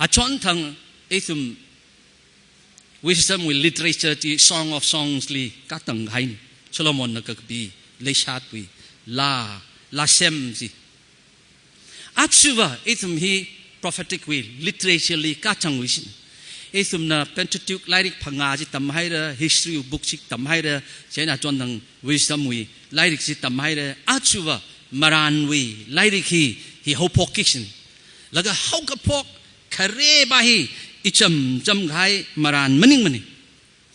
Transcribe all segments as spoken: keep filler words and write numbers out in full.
Achonthang ithum Wisdom wui literature chi Song of Songs li katang haina. Solomonna kakapi, leishatwui laa, laa sem chi. Achuva ithum hi prophetic wui literature li kachangwui shin. Ithumna Pentateuch lairik phangā chi tamhaira, history book chi tamhaira, chieina achonthang Wisdom wui lairik chi tamhaira. Achuva marānwui lairik hi, hi haophokki shin. Laga haokaphok khareba hi icham cham kahai marān maningmana.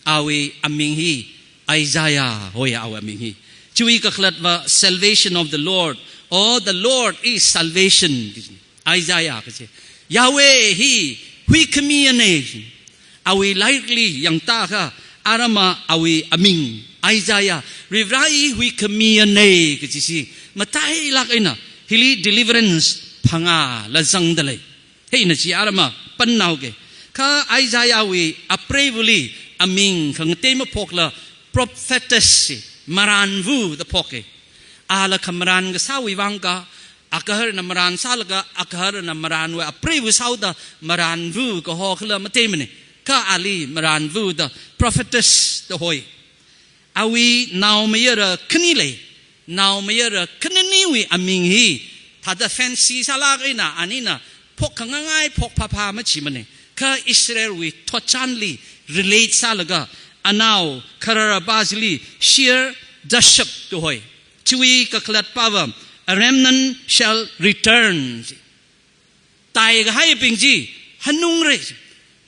Awui aming hi Isaiah hoi awui aming hi. Chiwui kakhalatva salvation of the Lord, or the Lord is salvation. Isaiah kachi. Yahweh hi huikhami ana. Awui lairikli yangtakha arama awui aming Isaiah, Varivara hi huikhami ana kachi chi matailak eina hili deliverance phangāla zangda lei. Hieina chi arama pannao ke. Kha Isaiah wui apreivali aming khangatei maphokla prophetess, marānva da phoka. Ala khamarān kasāwui vang ka, agaharna marān sālaga, agaharna marānwui apreiva sāhaoda marānva kaho khala mateimana. Kha ali marānva da prophetess da hoi. Awui naomayara khani lei. Naomayara khaniniwui aming hi thāda fancy sālak eina anina phok khangangai phok phapha machimana. Kha Israelwui thotchanli relate sālaga anao khararpa chili Shear Jashub da hoi. Chiwui kakhalatpava, "A remnant shall return." Taikahaibing chi hanungra.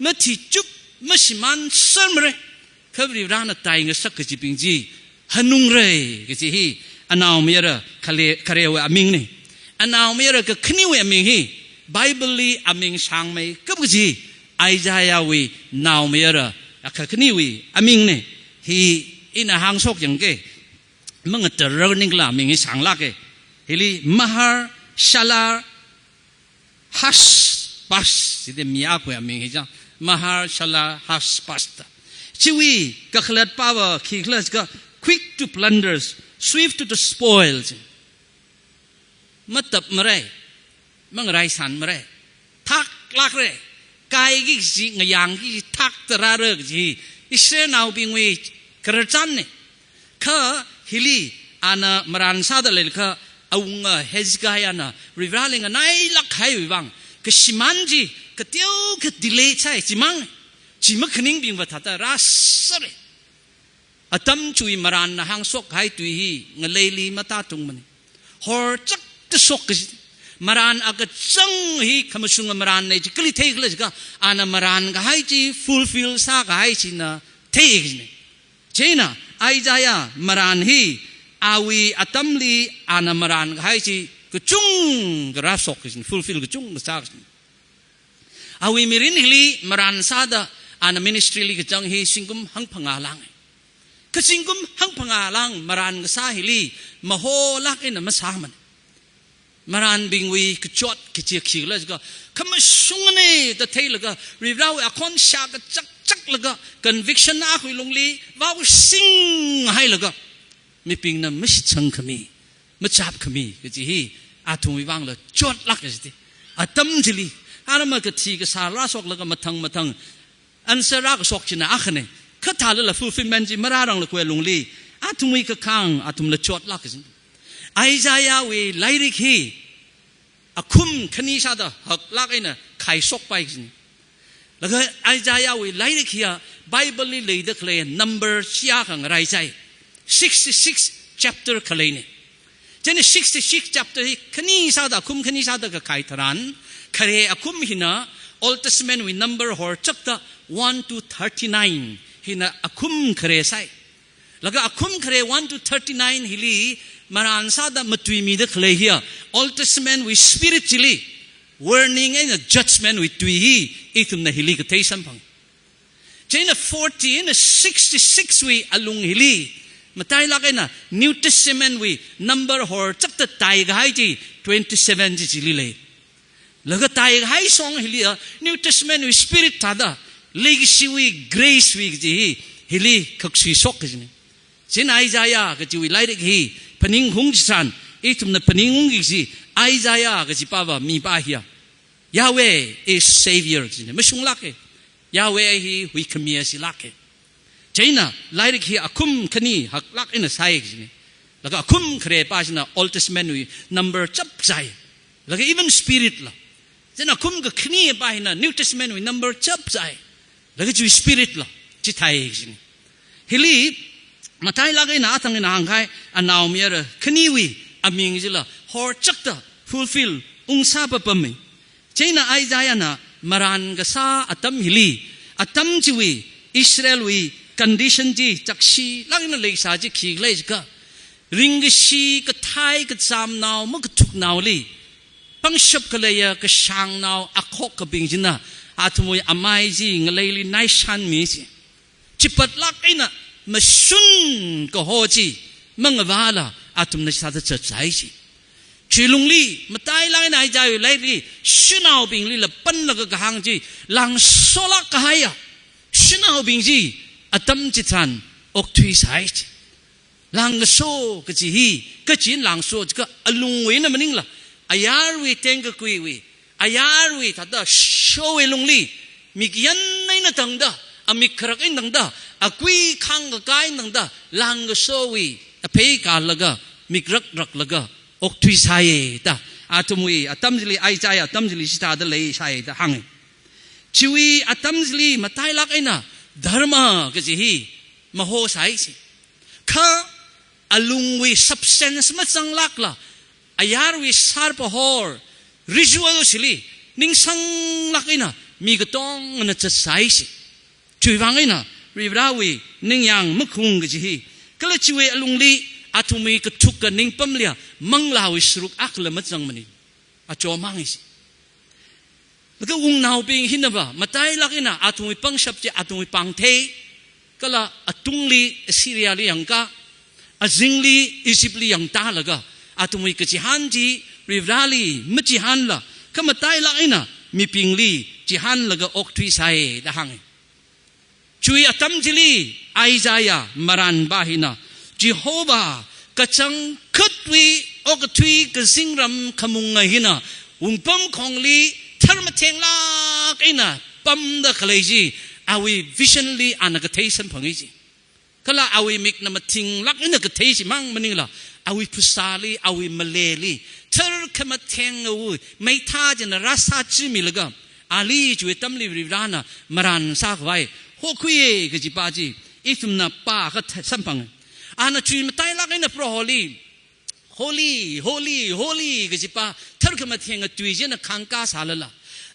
Mathichup, mashimānsermara. Kha Varivarana taingasak kachibing chi hanungra kachi hi anaomayara khale, kharewui amingna. Anaomayara kakhaniwui aming hi Bible li aming sāngmeikap kachi Isaiah wui naomayara kakhaniwui amingna. Hi ina hāngshok yangke. Mangatar ningla aming hi sānglaka. Hili Mahar Shalar Hashbaz, chida mi akhawui aming hi chang. Mahar Shalar Hashbaz da. Chiwui kakhalatpava khikhala jiakha, quick to plunder, swift to the spoil. Matapmara, mangaraisanmara. Thaklākra, kaiki kaji, ngayāngki kaji, thakta rāra kaji Israelnaobingwui khararchanna. Kha hili ana marān sāda leilakha, awunga Hezekiahna Varivarali nganailak kahaiwui vang, kashimān chi kateokha delay sāi chimang. Chi makhaningbingva thāda rāsāra. Atam chiwui marānna hāngshok kahai tui hi ngaleili matātungmana. Horchakta shok kaji. Marān akachang hi khamashunga marānna chi kali theikhala jiakha, ana marān kahai chi fulfill sākahai china thei kajina. Chieina Isaiah marān hi awui atamli ana marān kahai chi kachungkha rāshok kajina, fulfill kachungkha sā kajina. Awui mirin hili marān sāda ana ministry li kachang hi zingkum hangphangā lānga. Kha zingkum hangphangā lāng marān kasā hili maholāk eina masāmana. Marānbingwui kachot kachi khikhala jiakha, khamashungana da theilaga, Varivarawui akhon shākachakchaklaga, conviction akhawui lungli vaoshinghailaga, mibingna mashitsangkhami, machapkhami kaji hi athumwui vangla chotlāk kajite. Atam chili, arama kathi kasā rāshoklaga mathang mathang answer rākashok china akhana. Kha thālala fulfillment chi marāranglakha lungli, athumwui kakhang athumla chotlāk kajina. Isaiahwui lairik hi akhum khani sāda haklāk eina khaishokpai kajina. Laga Isaiahwui lairik hiya Bible li leida khalei number shiyākha ngaraichai. Sixty-six chapter khaleina. Chieina sixty-six chapter hi khani sāda, akhum khani sāda kakhai tharan, khare akhum hina Old Testament wui number horchakta one to thirty-nine hina akhum khare sāi. Laga akhum khare one to thirty-nine hili marān sāda matuimida khalei hiya Old Testament wui spirit chili warning eina judgment wui tui hi ithumna hili kathei samphang. Chieina forty eina sixty-six wui alung hili, matailāk eina New Testament wui number horchakta taikahai chi twenty-seven chi chili lei. Laga taikahai shong hiliya New Testament wui spirit thāda, leikashiwui grace wui kaji hi hili khaksui shok kajina. Chieina Isaiah kajiwui lairik hi phaningung chitharan, ithumna phaningungki kaji Isaiah kajipava mipā hiya Yahweh is Savior kajina, mashunglāka. Yahweh hi huikhami asilāka. Chieina lairik hi akhum khani haklāk eina sāi kajina. Laga akhum kharepā china Old Testament wui number chapchai. Laga even Spirit la. Chieina akhum kakhanipa hina New Testament wui number chapchai. Laga chiwui Spirit la chithāi kajina. Hili matailāk eina athang eina hāngkahai anaomayara khaniwui aming chila horchakta fulfill ungsāpapama. Chieina Isaiahna marān kasā atam hili, atam chiwui Israelwui condition chi chakshilāk eina leisā chi khikhala jiakha, ringkashi kathai kachamnao makathuknaoli, pangshap khaleiya kashāngnao akhokkabing china athumwui amai chi ngaleili naishanmi chi. Chipatlāk eina mashun kaho chi mangavāla athumna chithāda zatsai chi. Chiwui lungli matailāk eina Isaiahwui lairikli shanaobinglila panlaga kahāng chi, langsolāk kahaiya shanaobing chi atam chitharan okthuisai chi. Langkaso kaji hi, kachin langso jiakha alungwui eina maningla, ayarwui tengkakuiwui, ayarwui thāda showui lungli, mik yan eina tangda, amik kharak eina tangda, akui khāngkaka eina tangda, langkasowui aphei kālaga, mik rakraklaga okthuisai da. Athumwui atam chili, Isaiah atam chili chithāda leisai da hānga. Chiwui atam chili matailāk eina dharma kaji hi mahosai chi. Kha alungwui substance mazanglākla, ayarwui sārpahor, ritual chili ningsanglāk eina mi katongana zatsai chi. Chiwuivang eina Varivarāwui ningyāng makhung kaji hi, kala chiwui alungli athumwui kathuk kaningpamliya manglāwui sharuk akhala mazangmana. Achom hānga chi. Laga wungnaobing hinava matailāk eina athumwui pangshap chi athumwui pāngthei, kala atungli Assyriali yangka, azingli Egyptli yangtālaga, athumwui kachihān chi Varivarāli machihānla, kha matailāk eina mibingli chihānlaga okthuisai da hānga. Chiwui atam chili Isaiah marānpa hina, Jehovah kachangkhatwui okathui kazingram khamunga hina, wungpamkhongli tharmathenglāk eina pamda khalei chi, awui vision li ana kathei samphanga chi. Kala awui mikna mathinglāk eina kathei chimang maningla, awui phasāli, awui maleli, tharkhamathengawui meitha china rāsāchimilaga, ali chiwui atamli Varivarāna marān sākhavai hokhuiya kajipa chi ithumna pākha th-, samphanga. Ana chiwui matailāk eina Proholi, "Holy, holy, holy," kajipa tharkhamathenga tui china khāngkā sālala,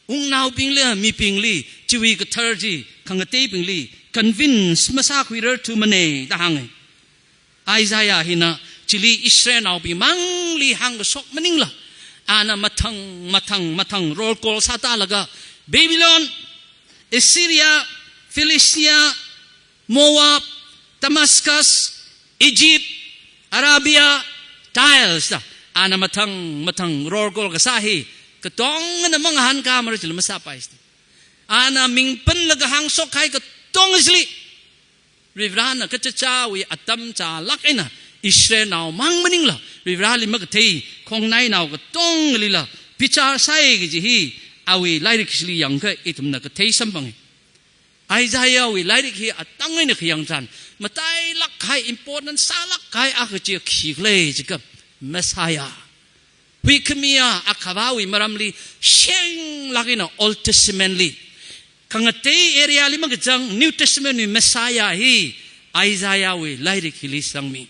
wungnaobingli, mibingli, chiwui kathar chi khangateibingli convince masākhuirarthumana da hānga. Isaiah hina chili Israelnaobing mangli hāngkashok maningla, ana mathang, mathang, mathang rolkol sātālaga, Babylon, Assyria, Philistia, Moab, Damascus, Egypt, Arabia, tiles da, ana mathang mathang rolkol kasā hi katongana mangahānkāmara chila masāpai chi. Ana mingpanlaga hāngshok kahai katonga chili Varivarāna kachichāwui atam chālāk eina Israelnao mang maningla, Varivarāli makathei khongnainao katongalila bichar sāi kaji hi awui lairik chili yangakha ithumna kathei samphanga. Isaiahwui lairik hi atang eina khayang tharan, matailāk kahai, important sālāk kahai akha chi khikhala jiakha, Messiah, huikhamiya Akhavāwui maramli shenglāk eina Old Testament li, khangatei area li makachang, New Testament wui Messiah hi Isaiahwui lairik hili sangmi.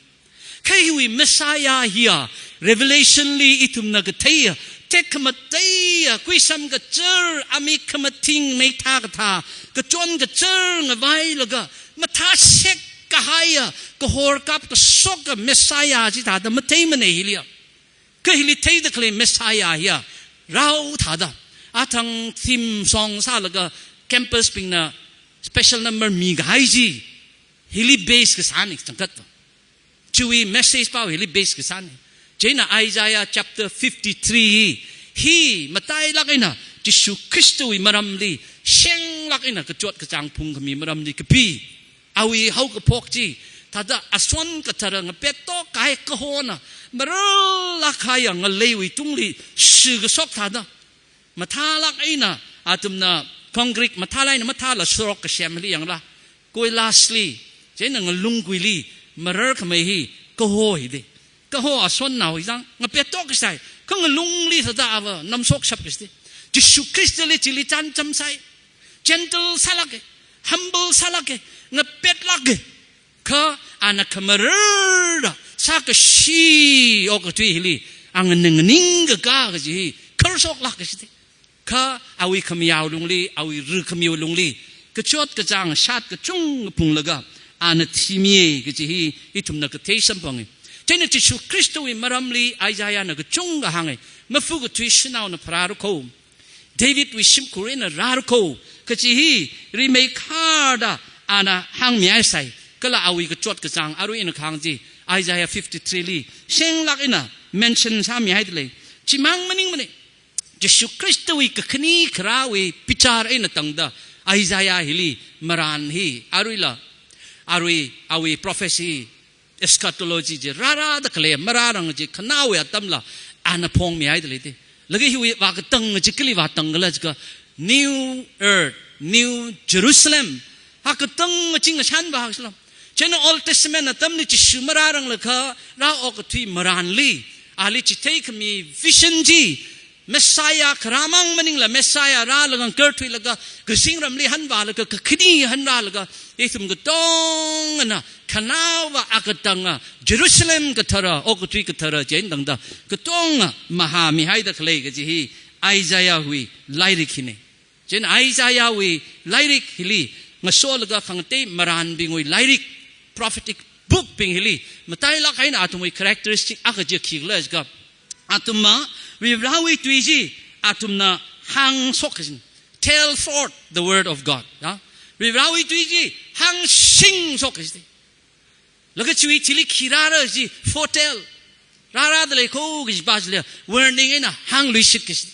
Kha hiwui Messiah hiya Revelation li ithumna katheiya, tekhamateiya, kuisam kachar, amik khamathing meitha kathā, kachon kachar ngavailaga, mathāsek kahaiya, kahor kap kashoka Messiah chithāda matheimana hiliya. Kha hili theida khalei Messiah hiya rao thāda, athang theme song sālaga campus bingna special number mikahai chi hili base kasāna changkhat. Chiwui message pao hili base kasāna. Chieina Isaiah chapter fifty-three hi, hi matailāk eina Jishu Khristawui maramli shenglāk eina kachot kachāng phungkhami maramli kapi. Awui haokaphok chi thāda ason kathara ngapet tok kahai kahona, marālāk kahaiya ngaleiwui tungli shikashok thāda, Mathālāk eina athumna concrete mathālāk eina mathāla sorok kasem hili yangla, koilasli, chieina ngalungkuili mararkhamei hi kaho hi de. Kaho asonnao hi zang, ngapet tok kasai, kha ngalungli thāda ava namshokshap kasti. Jishu Khristali chili chānjam sai, gentle sālāke, humble sālāke, ngapetlāke. Kha ana khamararda sākashi okathui hili, a nganingkaka kaji hi kharshok lāk kasti. Kha awui khamayao lungli, awui ri khamiwui lungli, kachot kachāng shat kachungkha phunglaga, ana thimiye kaji hi, ithumna kathei samphange. Chieina Jishu Khristawui maramli Isaiahna kachungkha hānge, mafu kathui shanaona pharāra kho, Davidwui shimkhur eina rāra kho, kaji hi rimeikharda ana hāngmihai sai, kala awui kachot kachāng arui ina kahāng chi, Isaiah fifty-three li, shenglāk eina mention sāmihaida lei. Chimang maningmane, Jishu Khristawui kakhane kharāwui bichar eina tangda, Isaiah hili marān hi, aruila, arui, awui prophecy, eschatology chi rārāda khalei, marārang chi khanaowui atamla, ana phongmihaida lei de. Laga hiwui vākatang chi kali vātang khala jiakha, New Earth, New Jerusalem, ha katang chi ngashan vāhak silo. Chieina Old Testament atamli Jishu marāranglakha, rā okathui marānli, ali chitheikhami vision chi, Messiah kharāmang maningla, Messiah rālaga ngakarthuilaga, kazingramli hanvālaga, kakhane hanrālaga, ithum katongana khanaowa akatanga, Jerusalem kathara, okathui kathara chi eina tangda, katonga mahāmihaida khalei kaji hi, Isaiahwui lairik hine. Chieina Isaiahwui lairik hili, ngasolaga khangatei marānbingwui lairik, prophetic book bing hili, matailāk eina athumwui characteristic akha chi khikhala jiakha, athumva Varivarāwui tui chi athumna hāngshok kaji, tell forth the word of God. Ya? Varivarāwui tui chi hāngshingshok kaji. Laga chiwui thili khi rāra chi foretell, rārāda lei kho kajipa chili warning eina hāngluishit kaji.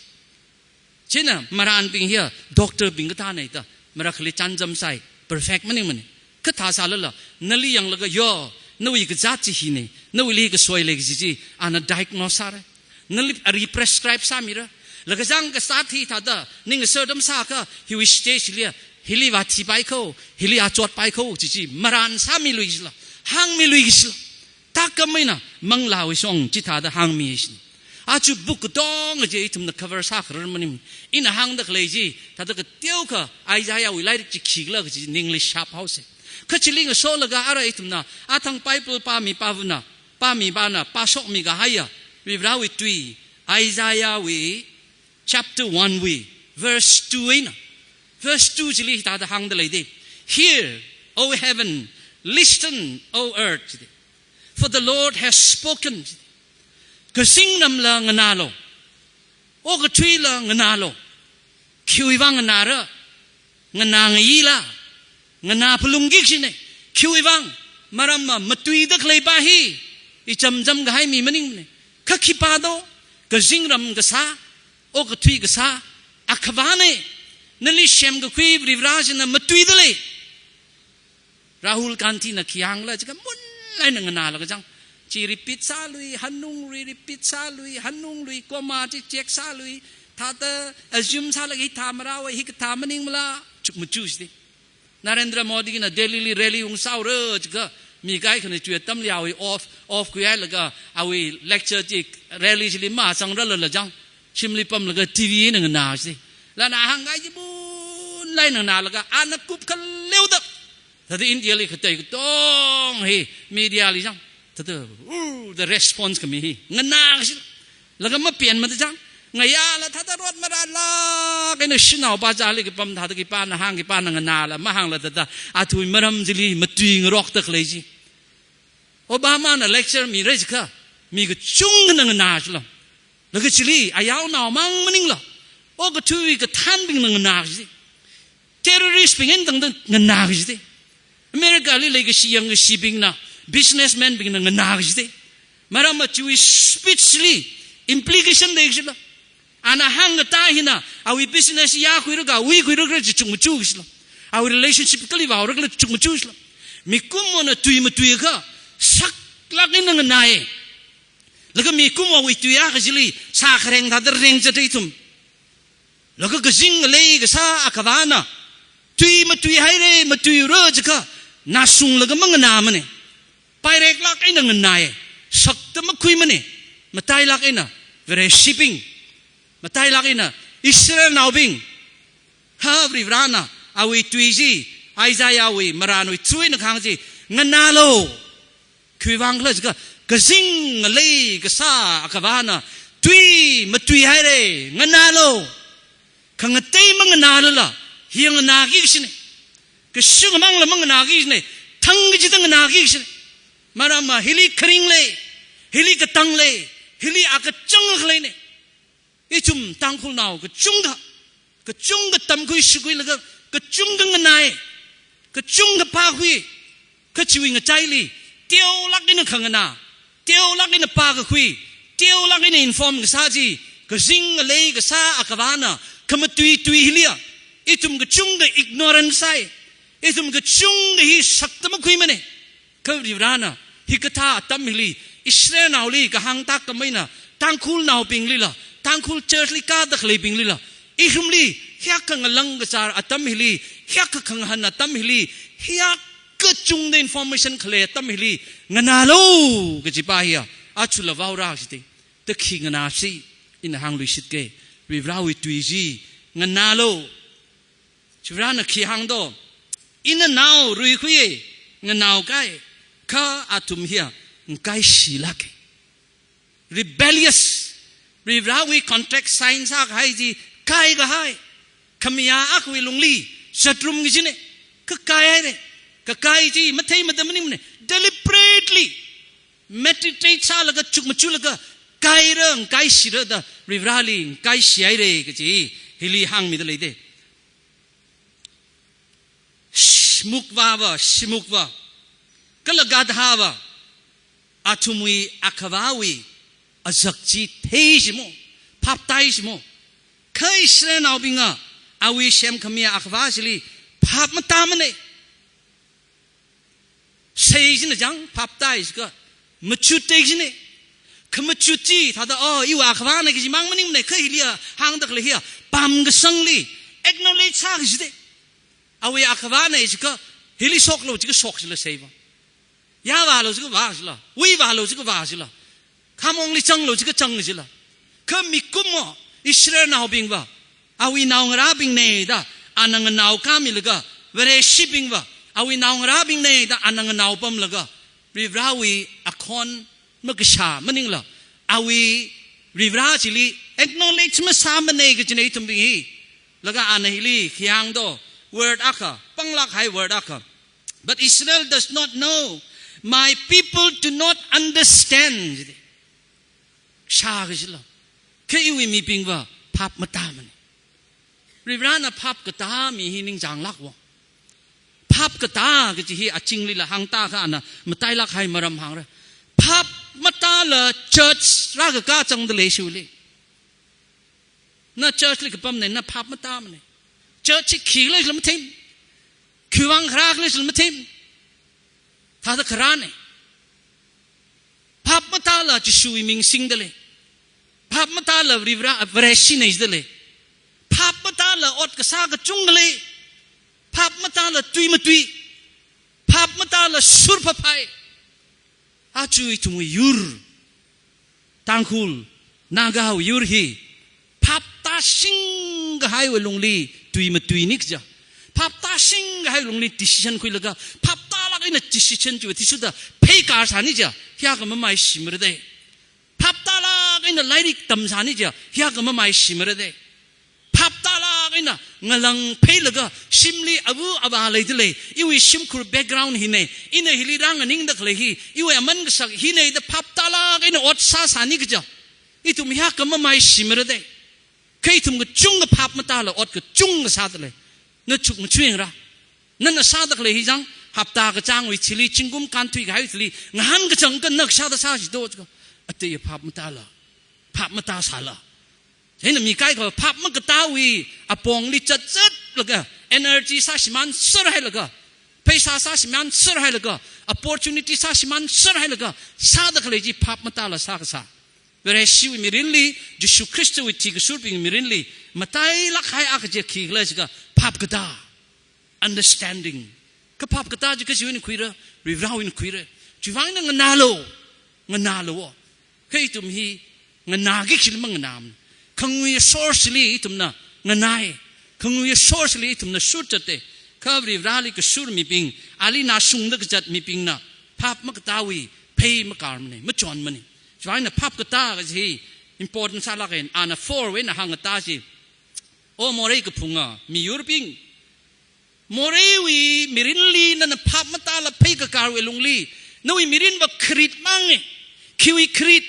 Chieina marānbing hiya doctor bing kathānei da, marakhali chānjam sai, perfect maningmane. Kha thāsālala, nali yanglaga yo, nawui kazāt chi hine, nawuili kasoi lei kaji chi, ana diagnose sāra. Nali ari prescribe sāmira. Laga zang kasāt hi thāda, ning aser dam sākha, hiwui stage liya, hili vāthipai kho, hili achotpai kho, chi chi, marān sāmilui kajila, hāngmilui kajila. Thākhamei eina manglāwui shong chithāda hāngmi shin. Aja book katonga chi ithumna cover sākharar maning. Ina hāngda khalei chi, thāda kateokha Isaiahwui lairik chi khikhala kaji ningli shap haosa. Kha chili ngasolaga ara ithumna, athang Bible pāmi pāvana, pāmi pāna, pāshokmi kahaiya, Varivarāwui tui, Isaiahwui chapter one wui, verse two eina. Verse two chili hithāda hāngda lei de. Hear, O heaven, listen, O earth, chi de. For the Lord has spoken, chi de. Kazingramla nganālu, okathuila nganālu. Khiwui vang nganāra, nganā ngayila, nganā phalungki kajine. Khiwui vang, maramva matuida khaleipa hi, ichamcham kahai mi maningmane. Kha khipā do, kazingram kasā, okathui kasā, akhavāne, nali semkakhui Varivarā china matuida lei. Rahul Gandhina khi hāngla jiakha munlāk eina nganālaga zang. Chi repeat sālui, hanunglui repeat sālui, hanunglui comma chi check sālui, thāda assume sālaga hithā marāva, hikathā maningmala, chukmaja chi de. Narendra Modina Delhili rally ungsāura jiakha, mi kaikhana chiwui atamli awui off, off khuihailaga, awui lecture chi rally chili mazangrarlala zang. Shimli pamlaga T V eina nganā chi de. Lana hāngkahai chi munlāk eina nganālaga, ana kupkhaleo da. Thāda Indiali khatei katong hi mediali zang. Thāda, ooh, the response khami hi. Nganā kaji. Laga mapen mada zang. Ngayāla thāda rot marānlāk eina shanao pachāli kapam thāda khipāna hāng khipāna nganāla mahāngla thāda. Athumwui maram chili matui ngarokda khalei chi. Obamana lecture mira jiakha, mi kachungkhana nganā chilo. Laga chili, ayaonaomang maningla, okathui kathānbingna nganā kaji de. Terrorist bing eina tangda nganā kaji de. Americali leikashi yangkashibingna, businessman bingna nganā kaji de. Maramva chiwui speech li implication lei kajila. Ana hāngkatā hina, awui business yākhuira kha, wuikhuira khala chi chukmaja kajila. Awui relationship kali vāura khala chukmaja kajila. Mikumona tui matuiakha, saklāk eina nganāya. Laga mikumowui tui akha chili, sākhareng thāda rengzata ithum. Laga kazing ngalei kasā Akhavana tui matuihaira, matuira jiakha, nashunglaga manganāmana. Paireklāk eina nganāya, sakta makhuimana. Matailāk eina Vareshibing, matailāk eina Israelnaobing, ha Varivarana awui tui chi, Isaiahwui marānwui tui eina kahāng chi, nganālu. Khiwuivang khala jiakha, kazing ngalei kasā Akhavana tui matuihaira, nganālu. Khangatei manganālala, hi nganāki kashina. Kashung amangla manganāki kashina. Thang kachida nganāki kashina. Maramva hili kharing lei, hili katang lei, hili akachang khaleina. Ithum Tangkhulnao kachungkha, kachungkha tamkhui shikhuilaga, kachungkha nganāi, kachungkha pākhui, kha chiwui ngachaili, teolāk eina khanganā, teolāk eina pākakhui, teolāk eina inform kasā chi, kazing ngalei kasā Akhavana khamatui tui hiliya, ithum kachungkha ignorant sāi, ithum kachungkha hi sakta makhuimana. Kha Varivarana hikathā atam hili, Israelnaoli kahāng tākam eina, Tangkhulnaobinglila, Tangkhul church li kāda khaleibinglila, ithumli hiyākha ngalang kachar atam hili, hiyākha khangahān atam hili, hiyākha chungda information khalei atam hili, nganālu kajipa hiya, aja la vaora shite, da khi nganāsi, ina hāngluishitke, Varivarawui tui chi, nganālu. Chiwuivang khi hāng do, ina nao ruikhuiya, nganao kai, kha athum hiya, ngakaishilāka. Rebellious, Varivarawui contract sign sākahai chi, kai kahai, khamayā akhawui lungli, zatrum kajina, kha kaihaira, kakai chi, mathei matam maningmana, deliberately, meditate sālaga, chukmajalaga, kaira, ngakaishira da, Varivarali, ngakaishihaira kaji, hili hāngmida leida. Shimukvāva, shimukva, kala gadhava, athumwui Akhavawui azak chi thei shimo, phap tai shimo. Kha Israelnaobinga, awui semkhami Akhava chili, phap matāmana. Sei china chang, phap tai jiakha, machut tai china. Khamachut chi, thāda, oh, iwui Akhavana kaji mang maningmana, kha hiliya, hāngda khalei hiya, pamkasangli, acknowledge sā kajida. Awui Akhavana jiakha, hili shoklu jiakha shok jila seiva. Yāvālu jiakha vā jila. Wuivālu jiakha vā jila. Khamongli changlu jiakha chang jila. Kha mikummo, Israelnaobingva, awui naongarābingna da, ana nganaokāmilaga, Vareshibingva, awui naongarābingna da, ana nganaopamlaga, Varivarawui akhon makashā maningla, awui Varivara chili acknowledge masāmana kajina ithumbing hi. Laga ana hili khi hāng do, word akha, panglāk kahai word akha. But Israel does not know. My people do not understand. Shā kajila. Kha iwui mibingva phap matāmana. Varivarana phap katā mi hi ningchānglākva. Phap katā kaji hi achinglila hāngtākha ana matailāk kahai maram hāngra. Phap matāla church rākakā changda lei shuli. Na church li kapamna, na phap matāmana. Church hi khikhala jila matheimana. Khiwuivang kharā khala jila matheimana. Thāda kharāna. Phap matāla Jishuwui ming singda lei. Phap matāla Varivara, Vareshina jida lei. Phap matāla ot kasā kachungkha lei. Phap matāla tui matui. Phap matāla shurphaphai. Aja ithumwui yur, Tangkhul, Nagawui yur hi, phap tāshing kahaiwui lungli tui matuini kaja. Phap tāshing kahaiwui lungli decision khuilaga, phap tālāk eina decision chiwui athishurda pheikar sāni kaja, hiyākha mamaishimara da. Phap tālāk eina lairik tamsāni kaja, hiyākha mamaishimara da. Phap tālāk eina ngalang pheilaga, shimli ava avā leida lei, iwui shimkhur background hina, ina hili rānganingda khalei hi, iwui aman kasak hina da phap tālāk eina ot sāsāni kaja, ithum hiyākha mamaishimara da. Kha ithum kachungkha phap matāla ot kachungkha sāda lei. Na chukmajayāngra. Nana sāda khalei hi chang, hapta kachāngwui thili, zingkum kānthui kahaiwui thili, ngahānkachang kha na kashāda sāsi do jiakha, ateia phap matāla, phap matāsāla. Chieina mi kaikha phap makatāwui apongli zatzatlaga, energy sāshimānserhailaga, pheisā sāshimānserhailaga, opportunity sāshimānserhailaga, sāda khalei chi phap matāla sākasā. Vareshiwui mirinli, Jishu Khristawui thikasurbing mirinli, Matailāk kahai akha chi khikhala jiakha phap katā, understanding. Kha phap katā chi kachiwui eina khuira, Varivarāwui eina khuira. Chiwui vang eina nganālu, nganālu. Kha ithum hi nganāki kachili manganāmana. Khangui source li ithumna nganāi. Khangui source li ithumna sur chate. Kha Varivarāli kasur mibing, ali nashungda kazat mibingna phap makatawui phei makarmana, machonmana. Chiwui vang eina phap katā kaji hi important sālāka. Ana four wui eina hānga katā chi, O morei kaphunga miyurbing, moreiwui mirinli nana phap matāla phei kakarwui lungli, nawui mirinva kharit manga, khiwui kharit,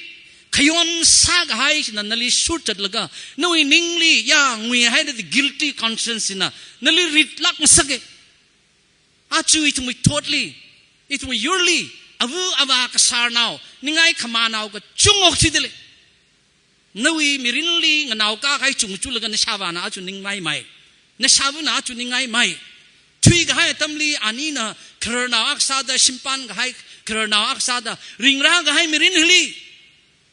khayon sākahai china nali sur chatlaga, nawui ningli ya nguihaida guilty conscience china nali ritlāk ngasaka. Aja ithumwui thotli, ithumwui yurli, ava avā kasārnao, ningai khamānao kachungkha okthuida lei. Nawui mirinli nganaokahai chungchulaga nashāvāna aja ningmaimai. Nashāvana aja ningmaimai. Thuikahai atamli anina khararnao akha sāda, shimpān kahai khararnao akha sāda, ringrākahai mirin hili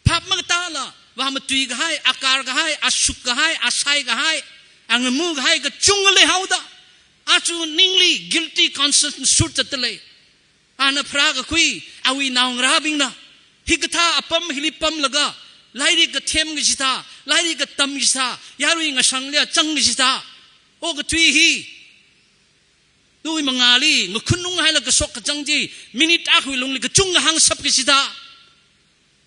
phap makatāla vāmatuikahai, akarkahai, asukkahai, asaikahai, angamukahai kachungkha leihaoda, aja ningli guilty conscience sur chatta lei. Ana pharākakhui awui naongarābingna hikathā apam hili pamlaga, lairik kathem kachithā, lairik katam kachithā, yarui ngashangliya chang kachithā, okathui hi nawui mangāli ngakhununghailaga kashok kachang chi, minute akhawui lungli kachungkha hāngshap kachithā,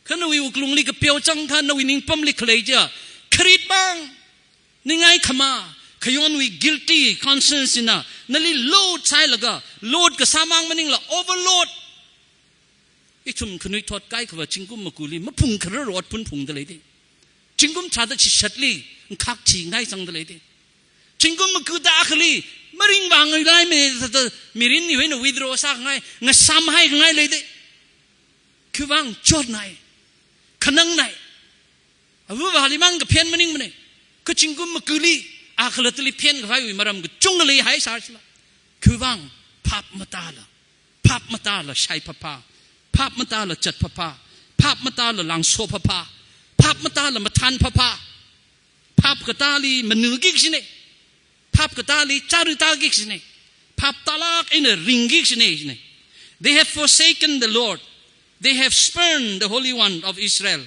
kha nawui wuklungli kapeo chang kha nawui ningpamli khalei chiya, kharit mang, ningai khamā, khayonwui guilty conscience china nali load sāhailaga, load kasā mang maningla overload. Ithum khanuithot kaikhava zingkum makuli maphungkharar ot phungphungda leida. Zingkum tharāda chishatli ngkhak thingai zangda leida. Zingkum makuda akhali maringvāngailāimana thāda mirin hiwui eina withdraw sāngai, ngasāmhai khangai leida. Khiwui vang chotnai, khanangnai. Ava avāli mang kaphen maningmana. Kha zingkum makuli, a khalattali phen kahaiwui maram kachungkha leihai sāsila. Khiwui vang phap matāla, phap matāla shai phapha, phap matāla chat phapha, phap matāla langso phapha, phap matāla mathān phapha. Phap katāli manuki kachina. Phap katāli chāra tāki kachina. Phap tālāk eina ringki kachina, kachina. They have forsaken the Lord. They have spurned the Holy One of Israel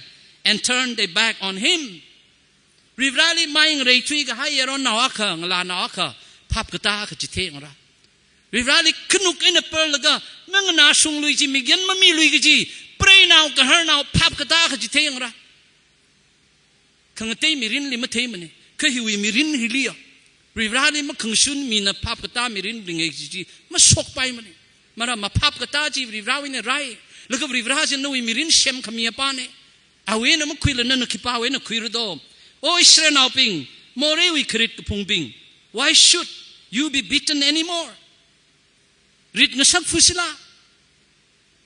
and turned their back on him. Varivarāli mai ngareithui kahai yaronnao akha, ngalānao akha phap katā akha chitheingra. Varivarāli khanuk eina perlaga manganāshunglui chi, mikyan mamilui kaji, preinao, gaharnao phap katā akha chitheingra. Khangatei mirinli matheimana, kha hiwui mirin hiliya Varivarāli makhangashun mina phap katā mirin ringa kaji chi mashokpaimana. Maramva phap katā chi Varivarāwui eina rai. Laga Varivarā china nawui mirin semkhami apāna. Awui eina makhuila nana khipāwui eina khuira do? O Israelnaobing, moreiwui kharit kaphungbing, why should you be beaten anymore? Rit ngasakphu sila,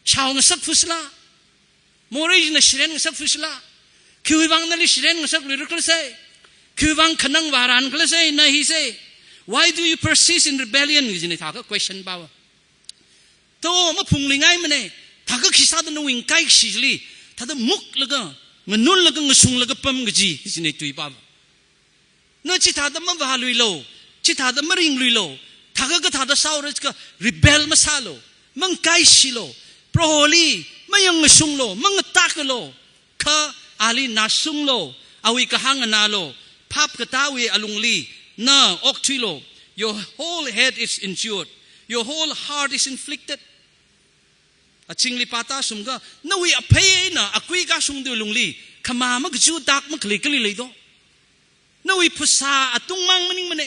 chao ngasakphu sila, morei china shiren ngasakphu sila. Khiwui vang nali shiren ngasakluira khala sai? Khiwui vang khanang vāran khala sai, na hi sai? Why do you persist in rebellion? Kajina thākha question pava. To maphungluingaimana, thākha khisāda nawui ngakaikashi chili thāda muklaga, nganunlaga, ngasunglaga pam kaji, kajina tui pava. Na chithāda mavāluilu, chithāda maringluilu, thākha kathāda sāura jiakha rebel masālu, mangakaishilu, Proholi mayang ngasunglu, mangatākalu, kha ali nashunglu, awui kahāng nganālu, phap katāwui alungli na okthuilu. Your whole head is injured, your whole heart is inflicted. Azingli pātāshungakha, nawui aphei eina akui kashungda lungli khamā makachu tak makhalei kali lei do? Nawui phasā atung mang maningmana.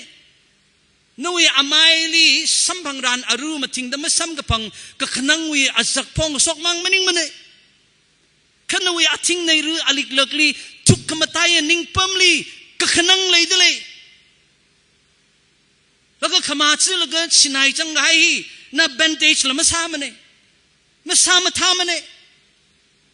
Nawui amaili samphangran aru mathingda masamkaphang kakhanangwui azak phongshok mang maningmana. Kha nawui athing neira aliklakli thuk khamataiya ningpamli kakhanang leida lei. Laga khamā chilaga sinai chang kahai hi na bandage la masāmana, masā mathāmana.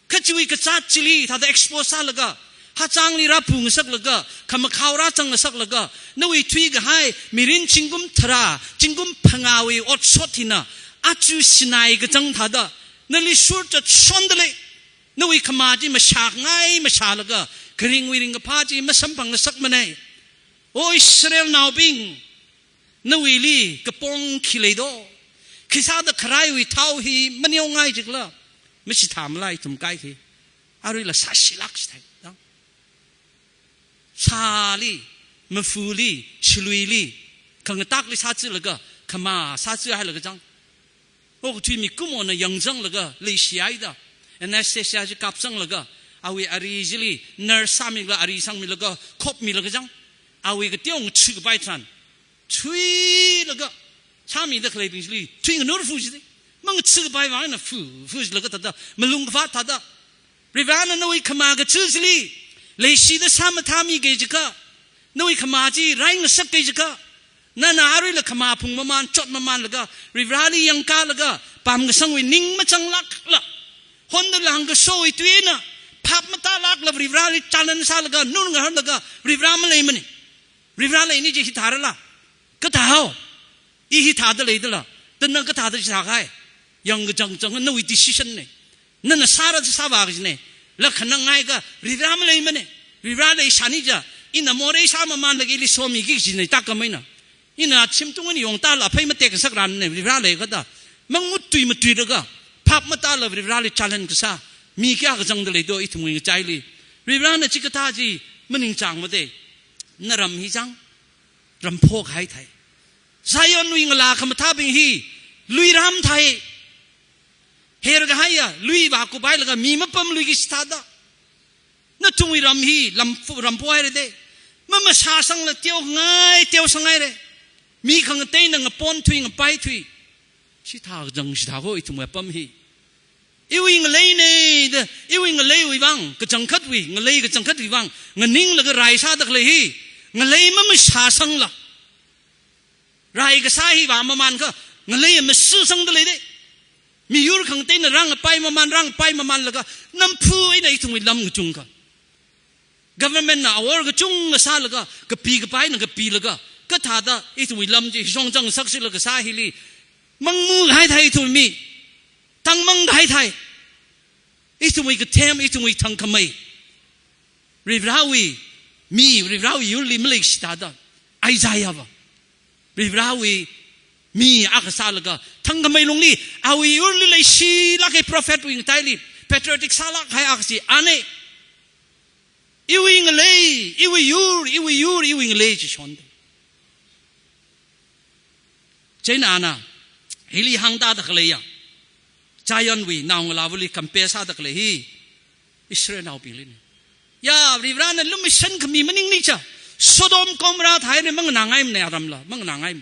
Kha chiwui kazāt chili thāda expose sālaga, hachāngli rāphu ngasaklaga, khamakhao rāchang ngasaklaga, nawui thuikahai mirin zingkum tharā, zingkum phangāwui otshot hina aja sinai kachang thāda nali sur chatshonda lei. Nawui khamā chi mashāngai mashālaga, kharingwui ringkaphā chi masamphang ngasakmana. O Israelnaobing, nawuili kapong khi leido? Khisāda kharaiwui thao hi maneongai jikhala? Mashithāmala ithum kaikhi. Aruila sāshilāk shithai. Sāli, mafuli, shiluili, khangatakli sāchilaga, khamā sāchihailaga chang. Okathui mikumona yangzanglaga leishihaida, anesthesia chi kapzanglaga, awui ari chili nurse sāmilaga, ari sangmilaga, khopmilaga chang. Awui kateo ngachi kapai tharan, thuilaga, sāmida khaleibing chili thui nganur fu chida. Mangachi kapai vang eina fu, fu chilaga thāda, malung kavāt thāda. Varivarana nawui khamā kachi chili leishida sāmathāmiki jiakha, nawui khamā chi raingasakkei jiakha, nana aruila khamā phung maman, chot mamanlaga, Varivarali yangkalaga, pamkasangwui ning machanglākla, honda langkashowui tui eina phap matālākla Varivarali challenge sālaga, nur ngaharlaga, Varivara maleimana. Varivara leini chi hithārala? Kathāhao? I hithāda leidala, da nana kathāda chithākahai? Yangkachangchang nawui decision na. Nana sāra sāvā kajina. Laga khanangngai akha Varivara maleimana. Varivara leishani chiakha, ina morei sāmamanlaga ili somiki kajina, takam eina. Ina shimtung eina yongtāla phei matekngasakranna, Varivara leiakha da. Mangut tui matuilaga, phap matāla Varivarali challenge kasā mi kayākha zangda leido ithumwui ngachaili? Varivarana chikathā chi maningchāngmada. Naram hi chang, ramphok haithai. Zionwui ngalā khamathābing hi luiram thai. Herkahaiya lui vākup hailaga mi mapamluiki chithāda. Nathumwui ram hi lam, ramphok haira da. Mamashāsangla teongai, teosanghaira. Mi khangateina ngapon thui, ngapai thui. Chithā kachang chithā ko ithumwui apam hi. Iwui ngaleina da, iwui ngaleiwui vang, kachangkhatwui, ngalei kachangkhatwui vang nganinglaga rai sāda khalei hi, ngalei mamashāsangla, rai kasā hi vāmamankha, ngalei mashāsangda leida. Miyur khangateina rāngapai maman, rāngapai mamanlaga, namphu eina ithumwui lam kachungkha, government na awor kachungkha sālaga, kapi kapaina kapilaga, kathāda ithumwui lam chi shongzang saksila kasā hili mangmu haithai ithum mi. Tangmang haithai. Ithumwui kathem, ithumwui thangkhamei, Varivarawui mi, Varivarawui yurli maleikashi thāda, Isaiah va Varivarawui mi akha sālaga, thangkhamei lungli, awui yurli leishilākkahai prophet wui ngataili patriotic sālākkahai akha chi ana. Iwui ngalei, iwui yur, iwui yur, iwui ngalei chi shonda. Chieina ana hili hāngtāda khaleiya, Zionwui naongalāvali compare sāda khalei hi Israelnaobinglina. Ya, Varivarana lumashan khami maningna chiakha, Sodom Gomorrah thāhaina, manganāngaimana aramla, manganāngaimana.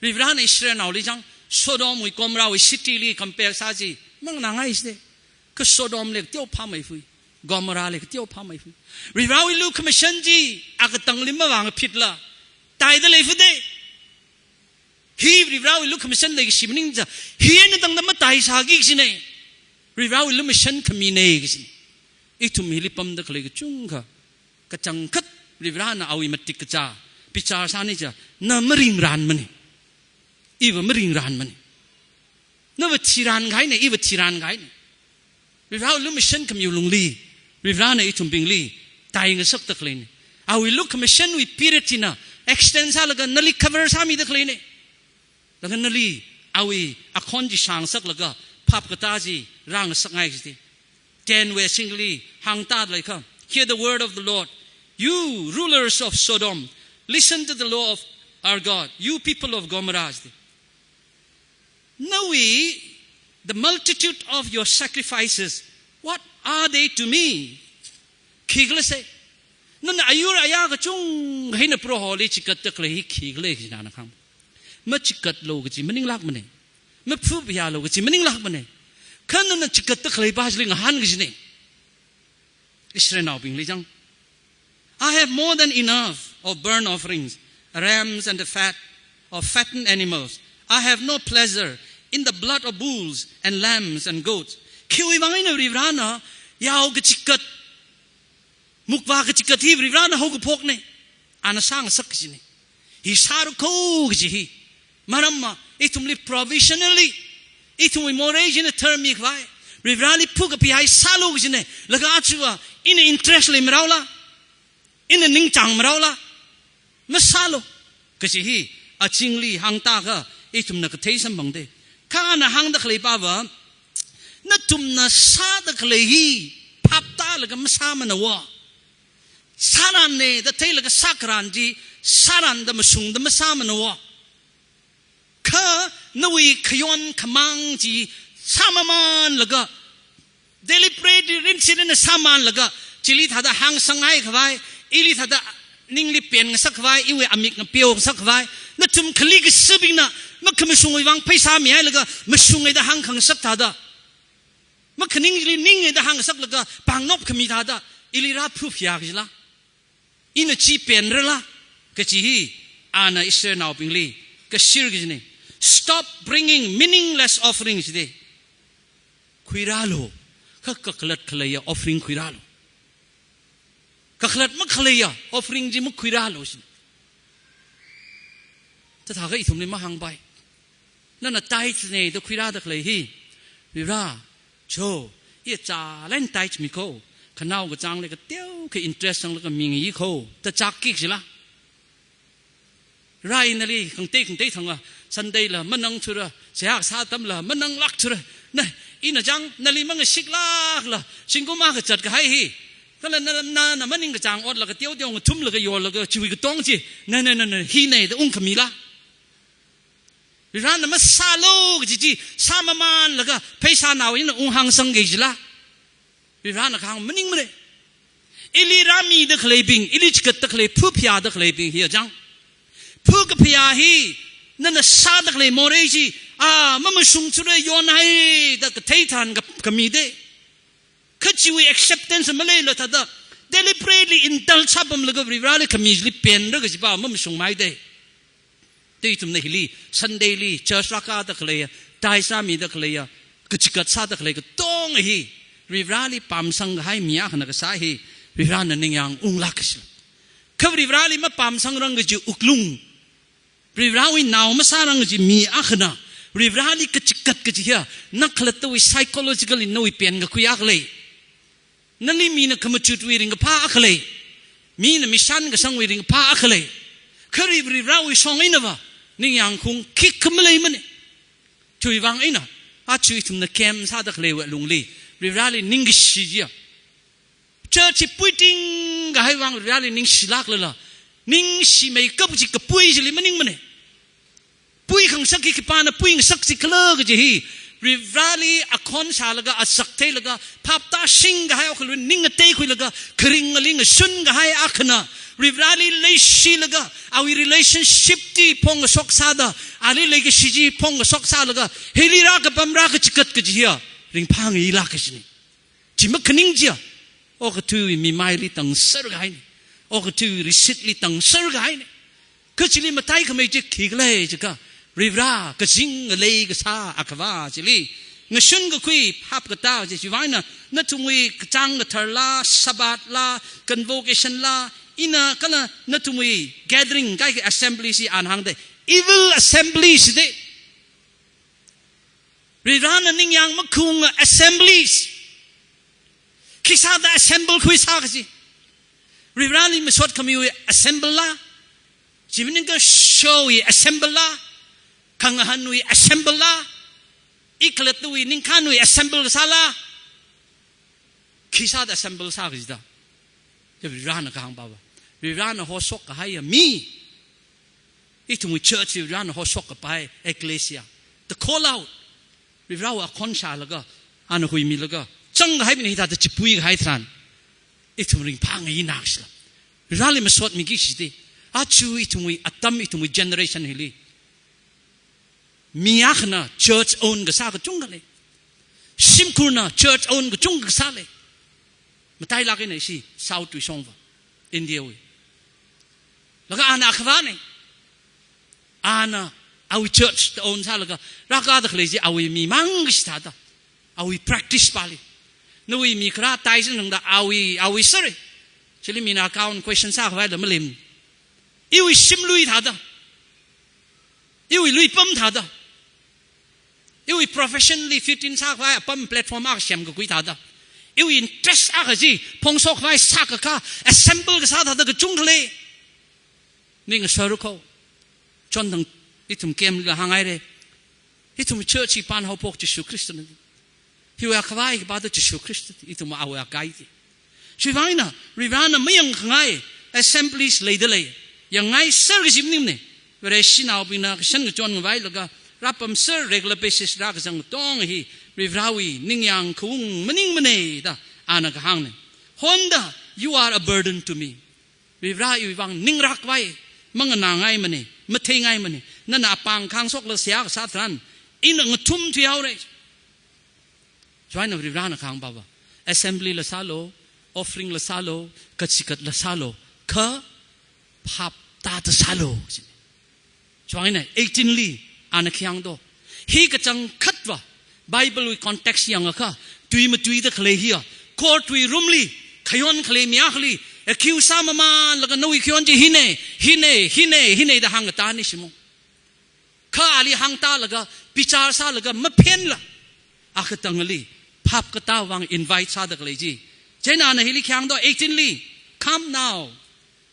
Varivarana Israelnaoli chang, Sodomwui Gomorrahwui city li compare sā chi manganāngai chida. Kha Sodomli kateo phāmeifui, Gomorrahli kateo phāmeifui. Varivarawui lukhamashan chi akatangli mavāngphitla, taida leifuda. Hi Varivarawui lukhamashan leikashi maningna chiakha, hi eina tangda mataisāki kajina. Varivarawui lumashan khamina kajina. Ithum hili pamda khalei kachungkha, kachangkhat Varivarana awui matik kachā bichar sāna chiakha, na maringranmana. Iva maringranmana. Nava thirankahaina, iva thirankahaina. Varivarawui lumashan khami lungli, Varivarana ithumbingli taingasakda khaleina. Awui lukhamashanwui period china extend sālaga nali cover sāmida khaleina. Laga nali awui akhon chi shāngsaklaga phap katā chi rāngasakngai kajida. Ten wui singli hāngtāda leikha, "Hear the word of the Lord, you rulers of Sodom, listen to the law of our God, you people of Gomorrah," jida. Nawui, the multitude of your sacrifices, what are they to me? Khikhala se? Nana ayur ayā kachungkha eina Proholi chikatda khalei hi khikhala kaji nana khang. Machikatlu kaji maninglākmana. Maphupayalu kaji maninglākmana. Kha nana chikatda khalei pa chili ngahān kajina. Israelnaobingli chang, "I have more than enough of burnt offerings, rams and the fat of fattened animals. I have no pleasure in the blood of bulls and lambs and goats." Khiwui vang eina Varivarana yao kachikat, mukvā kachikat hi Varivarana haokaphokna. Ana sāngasak kajina. Hi sāra kho kaji hi. Maramva, ithumli provisionally, ithumwui morei china tharmikhavai, Varivarali phukapihai sālu kajina. Laga aja ina interest leimaraola, ina ningchāngmaraola, Masālu, kachi hi, achingli hāngtaka, ithumna kathei samphangda. Kha ana hāngda khalei pava, nathumna sāda khalei hi, phaptālaga masāmanaowa. Sārānna da theilaga sākharān chi, sārānda mashungda masāmanaowa. Kha nawui khayon khamāng chi sāmamānlaga, deliberately rinsi rinna sāmānlaga, chili thāda hāngsanghai khavai, ili thāda ningli penngasak khavai, iwui amik ngapeongasak khavai, nathum khali kasābingna makhamashungwui vang pheisā mihailaga, mashunga da hāngkhangasak thāda, makhaningli ninga da hāngsaklaga, pāngnop khami thāda, ili rāphaphe kajila. Ina chi penrala, kachi hi, ana Israelnaobingli kashir kajina. Stop bringing meaningless offerings jida. Khuirālu, kha kakhalat khaleiya offering khuirālu. Kakhalat makhaleiya offering chi makhuirālu jina. Thāthākha ithumli mahāngpai. Nana tithe na da khuirāda khalei hi, Varivara, cho, i chālāk eina tithe mi kho, khanao kachāngli kateokha interest sanglaga mingai kho, da chākki kajila. Varivara, ina nali khangatei khangatei thanga, Sunday la manangthura, seihā kasā atamla mananglākthura. Na, ina chāng nali mangashiklākla, zingkum akha zatkahai hi, kala na, na, na maningkachāng otlaga teoteo ngathumlaga yorlaga chiwui katong chi, na, na, na, na, hina da ungkhamila. Varivarana masālu kaji chi sāmamānlaga pheisānao ina unghāngsangki kajila. Varivarana kahāng maningmana. Ili rāmida khaleibing, ili chigatda khalei, phaphayāda khaleibing hi achang. Phakaphayā hi, nana sāda khalei morei chi, a, mamashungthura yonhai da kathei tharan ka, khamida. Kha chiwui acceptance maleila thāda, deliberately indulge sāpamlaga Varivarali khami chili penra kajiva mamashungmana da. Thā ithumna hili, Sunday li, church rākāda khaleiya, tithe rāmida khaleiya, kachigat sāda khalei katonga hi, Varivarali pamsangkahai mi akhana kasā hi, Varivarana ningyāng unglāka kajila. Kha Varivarali mapamsangrang kaji wuklung, Varivarawui nao masārang kaji mi akhana, Varivarali kachigat kaji hiya, na khalattawui psychologically nawui penkakhui akha lei. Nali mina khamachutwui ringkaphā akha lei. Mina mishan kasangwui ringkaphā akha lei. Kha Varivarawui shong einava, ningyāng khungki kha maleimana. Chiwui vang eina, aja ithumna camp sāda khaleiwui lungli, Varivarali ningkashi chiya. Church chi puitingkahai vang Varivarali ningshilāklala, ningshimeikap chi kapui chili maningmana. Puikhangasak hi khipāna puingasak chi khala kaji hi, Varivarali akhon shālaga, azak theilaga, phaptāshingkahai okhalui ning ngateikhuilaga, kharing ngaling ngashunkahai akhana, Varivarali leishilaga, awui relationship chi phongkashok sāda, ali leikashi chi phongkashok sālaga, hili rākapam rākachigat kaji hiya, ringphāngailāka kajina. Chi makhaning chiya, okathuiwui mimaili tangserkahaina. Okathuiwui receipt li tangserkahaina. Kha chili mataikhamei chi khikhala jiakha, Varivara kazing ngalei kasā Akhava chili ngashunkakhui phap katā chi, chiwui vang eina nathumwui kachāng katharla, Sabbath la, convocation la, ina kala nathumwui gathering kaikha assembly chi ana hāngda, evil assembly jida. Varivarana ningyāng makhunga assemblies. Khisāda assemble khuisā kaji. Varivarali masot khamiwui assemble la. Chi maningakha showwui assemble la. Khangahanwui assemble la. Ikhalattawui ningkhānwui assemble kasāla. Khisāda assemble sā kajida. Varivarana kahāng pava, Varivarana hoshok kahaiya mi. Ithumwui church Varivarana hoshok kapai ecclesia. The call out. Varivarawui akhon shālaga, ana huimilaga, zangkahaibingna hithāda chipuikahai tharan, ithum ringphāngaina kajila. Varivarali masot miki kajida. Aja ithumwui atam, ithumwui generation hili, mi akhana church own kasā kachungkha lei. Shimkhurna church own kachungkha kasā lei. Matailāk eina ishi South wui shongva, India wui. Laga ana Akhavana. Ana awui church da own sālaga, rākāda khalei chi awui mi mang kaji thāda, awui practice pali. Nawui mi kharā tai sānungda awui, awui sāra. Chili mina account question sākhavaila malei. Iwui shimlui thāda, iwui luipam thāda, iwui professionally fit in sākhavai apam platform akha semkakhui thāda, iwui interest akha chi phongshok khavai sākakā, assemble kasā thāda kachungkha lei. Ning sharuk ho. Chon dang ithum camp la hānghaira. Ithum church hi pan haophok Jishu Khristana. Hiwui akhavai kapā da Jishu Khrista, ithum awui akai ti. Chiwuivang eina, Varivarana mayangkhangai assemblies leida lei. Yangngai ser kaji maningmana. Vareshinaobingna kashan kachon ngavailaga, rāpamser regular basis rākazang tong hi, Varivarawui ningyāng khaung maningmana da, ana kahāngna. Honda, you are a burden to me. Varivara iwui vang ningrakvai, manganāngaimana, matheingaimana. Nana apāng khangshokla seihā kasā tharan, ina ngathum thuihaora. Chiwuivang eina Varivarana kahāng pava. Assembly la sālu, offering la sālu, kachikat la sālu, kha phap tāda sālu. Chiwuivang eina eighteen li ana khi hāng do. Hi kachangkhatva, Bible wui context yangakha, tui matuida khalei hiya, court wui room li, khayon khalei mi akhali, accuse sāmamānlaga nawui khayon chi hina, hina, hina, hina da hāngkatā ni shimo. Kha ali hāngtālaga, bichar sālaga, maphenla. Akatangli, phap katā vang invite sāda khalei chi. Chieina ana hili khi hāng do, eighteen li, "Come now,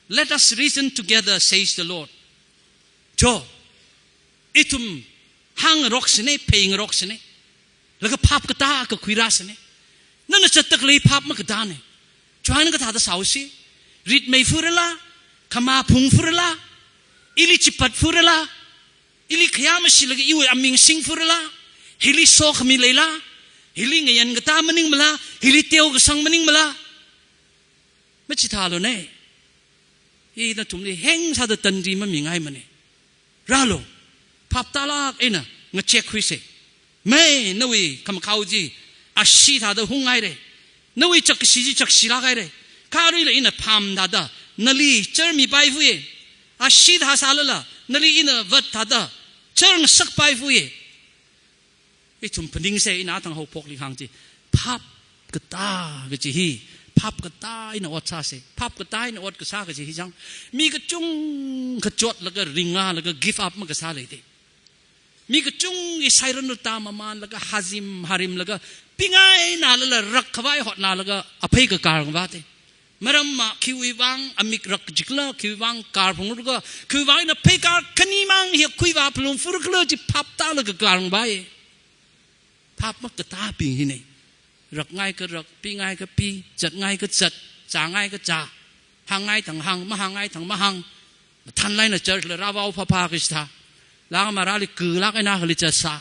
let us reason together," says the Lord. Cho, ithum hāngngaroksina, pheingaroksina. Laga phap katā kakhuirāsina. Nana zatda khalei phap makatāna. Chiwuivang eina kathāda sāusi. Ritmei furala, khamā phungfurala, ili chipat furala, ili khayā mashilaga iwui aming singfurala, hili sokhami leila, hili ngayan katā maningmala, hili teo kasang maningmala. Machithāluna. Hi nathumli heng sāda tanri mamingaimana. Rālu, phap tālāk eina ngachekkhuisa. Mei, nawui khamakhao chi ashee thāda hungngaira. Nawui chakkashi chi chakshilāk haira. Kha aruila ina pham thāda nali char mipai fuya. Ashee thā sālala nali ina vat thāda char ngasakpai fuya. Ithum phaningsa, ina athang haophokli hāng chi. Phap katā kaji hi, phap katā eina ot sāsa. Phap katā eina ot kasā kaji hi chang, mi kachungkha chotlaga, ringngalaga, give up makasā leida. Mi kachungli sairan rata mamānlaga, hazim harimlaga, pingainalala rakkhavai hotnalaga, aphei kakar ngavāda. Maramva khiwui vang amik rak jikla, khiwui vang karphunglaga, khiwui vang ina pheikar khanimang hi khuivā phalungfur khala chi phap tālaga kar ngavāya. Phap makatābing hina. Rakngai kha rak, pingai kha pi, zatngai kha zat, zāngai kha zā, hāngngai thang hāng, mahāngngai thang mahāng. Mathanlāk eina church la rāvao phāphā kachithā. Langmarāli kulāk eina kali zatsā.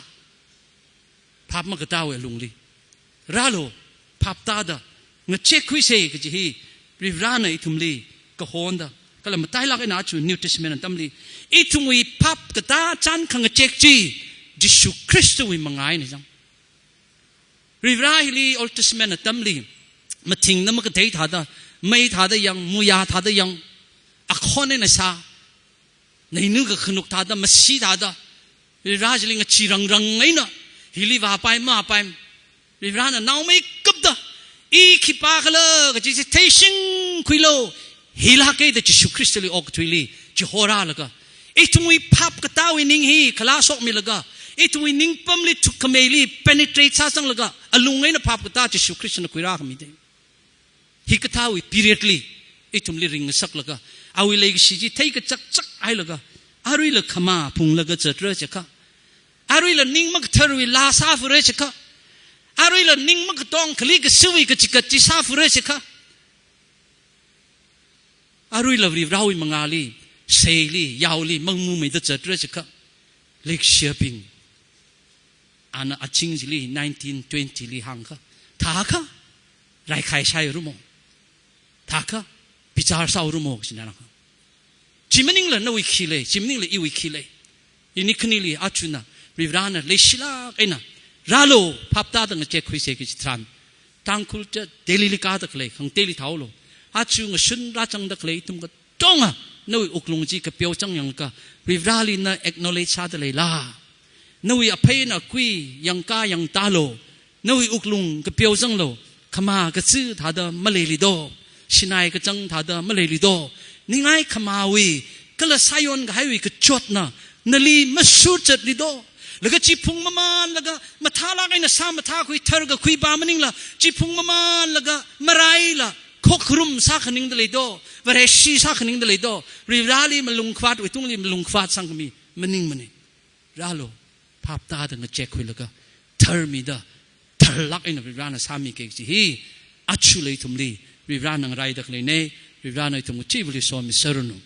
Phap makatāwui lungli. Rālu, phap tāda, ngachekkhuisa kaji hi, Varivarana ithumli kahonda, kala matailāk eina aja New Testament atamli, ithumwui phap katā chān khangachek chi, Jishu Khristawui mangā eina chang. Varivara hili Old Testament atamli, mathingna makatei thāda, mei thāda yang, muiya thāda yang, akhon eina sā, neina kakhanuk thāda, masi thāda, Varivara chili ngachee rangrang eina, hili vāpai mavāpai, Varivarana naomeikapta, i khipākhala kaji chi theishingkhuilu, hilāka da Jishu Khristali okathuili chihorālaga, ithumwui phap katāwui ning hi khalashokmilaga, ithumwui ningpamli thukkhameili penetrate sāsanglaga, alung eina phap katā Jishu Khristana khuirākhamida. Hikathāwui period li, ithumli ringngasaklaga, awui leikashi chi theikachakchak hailaga, aruila khamā phunglaga zatra chiakha, aruila ning makatharwui laa sāfura chiakha, aruila ning makatong khali kasui kachikat chi sāfura chiakha, aruila Varivarawui mangāli, seili, yaoli, mangmumeida zatra chiakha, leikashiyabing, ana aching chili nineteen twenty li hāngkha, thākha, raikhai shairumo. Thākha, bichar sāurumo, kachina hāngkha. Chi maningla nawui khi lei, chi maningla iwui khi lei. Ini khanili ajana, Varivarana leishilāk eina, rālu, phap tāda ngachekkhuisa kaji tharan, Tangkhul church Delhi li kāda khalei, khangateili thāhaolu. Aja ngashun rāzangda khalei ithum katonga, nawui wuklung chi kapeo chang yangakha, Varivarali na acknowledge sāda leila? Nawui aphei eina akui yangkā yangtālu, nawui wuklung kapeo changlu, khamā kachi thāda maleili do, shinai kachang thāda maleili do, ningai khamāwui, kala sāyon kahaiwui kachotna, nali mashur zatli do, laga chiphung mamānlaga, mathālāk eina sā mathākhui tharkakhui pa maningla, chiphung mamānlaga, maraila, Khokharum sākhaningda leido, Vareshi sākhaningda leido, Varivarali malungkhavātwui tungli malungkhavāt sangkhami maningmana. Rālu, phap tāda ngachekkhuilaga, tharmida, tharlāk eina Varivarana sāmiki kaji hi, aja ithumli Varivarana ngaraida khaleina. Varivarana ithum kachiva̱li somi sāranu.